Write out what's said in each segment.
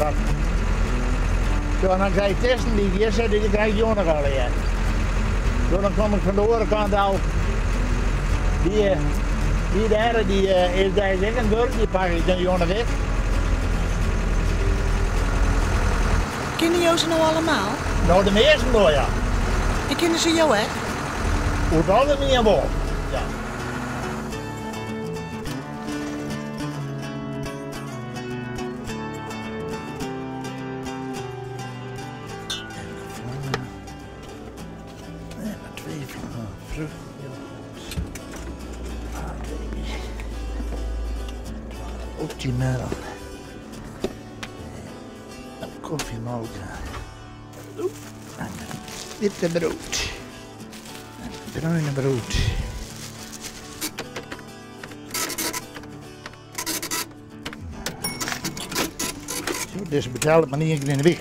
Dat. Zo, en dan krijg je testen die hier zitten, die krijg je ook nog al hier. Zo, dan kom ik van de andere kant al. Die, eh, die daar, die eh, is daar ik een burg, die pak ik dan jongen weg. Kennen jou ze nou allemaal? Nou, de meesten wel, ja. En kennen ze jou hè? Hoe het algemeen wel. Ja. En twee van vrucht. Optimaal. Koffiemelk. En witte brood. En bruine brood. Zo, dus betaal het maar niet één keer in de week.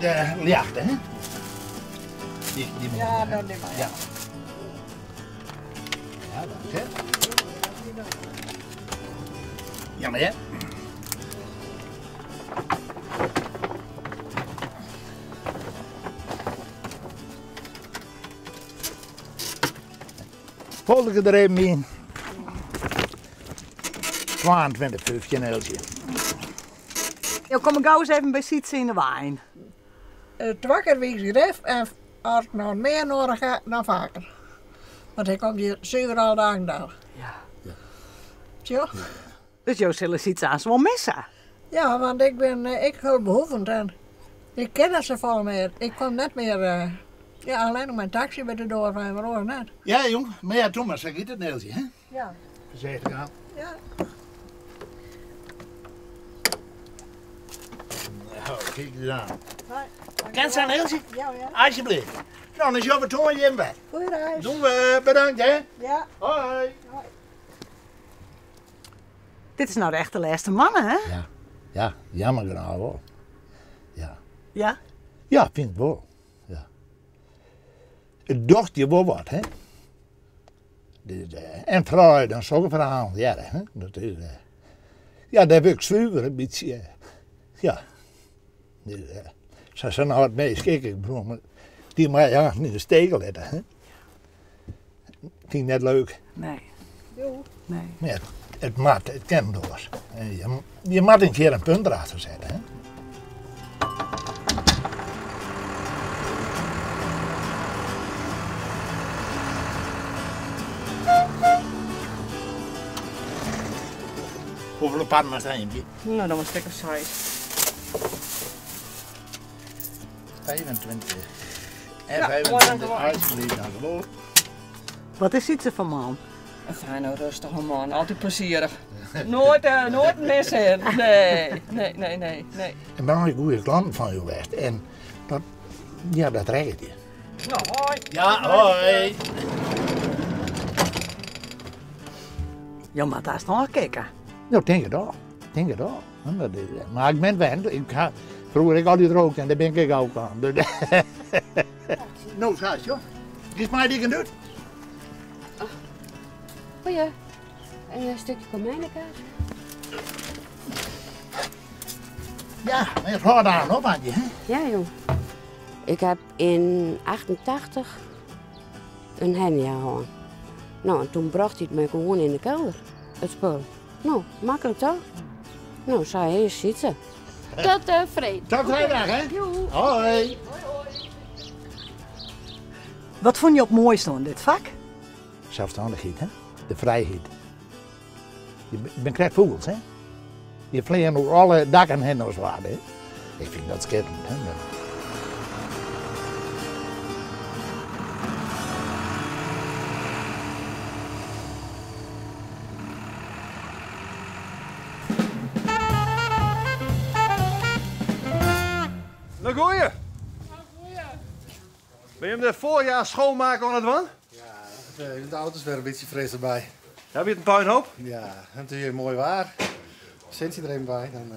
De jacht, hè? Die, die moet Ja, hè? dat neem maar, ja. Ja, ja dank hè. Ja, maar hè. Volgende er even in. 22, 15 eltje. Jo, kom ik gauw eens even bij Sietse in de wijn. Het wakker wie grif en als ik nog meer nodig heb, dan vaker. Want hij komt hier zeker al dagen daar. Ja. Tja. Dus jou zullen Sietse aan wel missen. Ja, want ik ben ik hulpbehoevend en ik ken het zo vol meer. Ik kom net meer, ja, alleen nog mijn taxi bij de deur van mijn oor net. Ja, jong. Maar ja, toen maar, zeg ik het, Neeltje, hè? Ja. Voorzichtig aan. Ja. Nou, kijk eens aan. Hoi. Kent ze aan, Neeltje? Ja, ja. Alsjeblieft. Nou, dan is jouw toon in bij. Goeie reis. Doen we. Bedankt, hè? Ja. Hoi. Dit is nou de echte laatste mannen, hè? Ja, ja, jammer genoeg wel. Ja. Ja? Ja, vind ik wel. Ja. Het docht je wel wat, hè? Dus, en vooral dan zulke verhalen, ja, hè? Dat is, ja, daar heb ik zuiver een beetje, ja. Dus, ze zijn nou het meest ik bedoel, maar die maar ja, in de steek letten, hè? Vind ik net leuk. Nee. Jo. Nee. Maar ja, het mat, het kan door. En je moet een keer een punt erachter zetten, hè? Hoeveel pannen zijn je? Nou, dan een stuk of 6. 25. En Ja, 25, mooi, dank u wel. alsjeblieft, dank u wel. Wat is Sietse van man? Een fijne, rustige man, altijd plezierig. Nooit, nooit missen. Nee, nee, nee, nee, nee. En ben ik goede klant van je geweest. En dat, ja, dat regelt je. Nou, hoi. Ja, hoi. Jo, maar daar is nog kijken. Nou, denk het al. Denk het al. Dat is, maar ik ben wend. Ik ga, vroeger ik altijd rook en daar ben ik ook aan. Dus, nou, schat, joh. Is mij die kan doen. Goeie. Een stukje komijnenkaas. Ja, maar het gaat aan op aan je, hè? Ja, joh. Ik heb in 88 een hernia gehad. Nou, en toen bracht hij het me gewoon in de kelder, het spul. Nou, makkelijk toch? Nou, zei hij, zitten. Tot vrijdag. Tot vrijdag, hè? Joe. Hoi. Wat vond je op het mooiste aan dit vak? Zelfstandigheid, hè? De vrijheid. Je bent krijgt vogels, hè? Je vliegen door alle dakken heen als waar, hè? Ik vind dat schitterend, hè? De goeie. Ben je hem de voorjaar schoonmaken aan het wan? Ja, de auto is weer een beetje fris erbij. Ja, weer een puinhoop? Ja, en toen je mooi waar. Sinds je er even bij, dan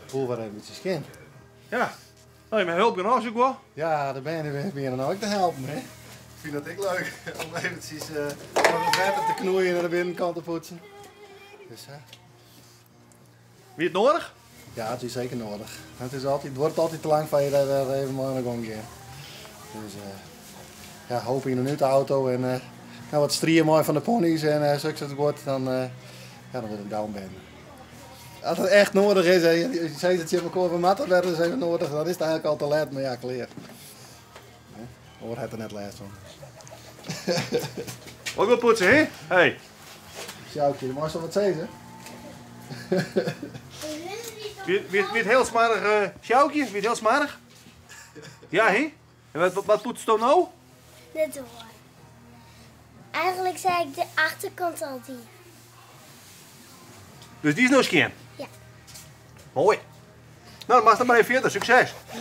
voel weer een beetje skin. Ja. Nou, je hebt hulp genoeg, ook wel. Ja, daar ben je weer meer dan ik te helpen, hè. Ik vind dat ik leuk om eventjes wat water te knoeien en de binnenkant te poetsen. Dus, Wie het nodig? Ja, het is zeker nodig. Het, is altijd, het wordt altijd te lang van je daar even maar aan de gang gaat. Dus ja, hoop in een de auto en nou, wat strieën mooi van de ponies en zulks het wordt, dan, ja, dan wordt het down ben. Als het echt nodig is, hè, je zei dat je elkaar van matten werden, is even nodig, dan is het eigenlijk al te laat, maar ja, kleer. Hoor het er net last van. Ook wel poetsen, hè? Hey. Sjoukje, je mag zo wat zeggen. Wie het heel smarig, Sjoukje? Wie het heel smarig? Ja, hè? En wat poetst u nou? De door. Eigenlijk zei ik de achterkant al die. Dus die is nou schoon? Ja. Mooi. Nou, dan mag het maar even verder. Succes. Ja.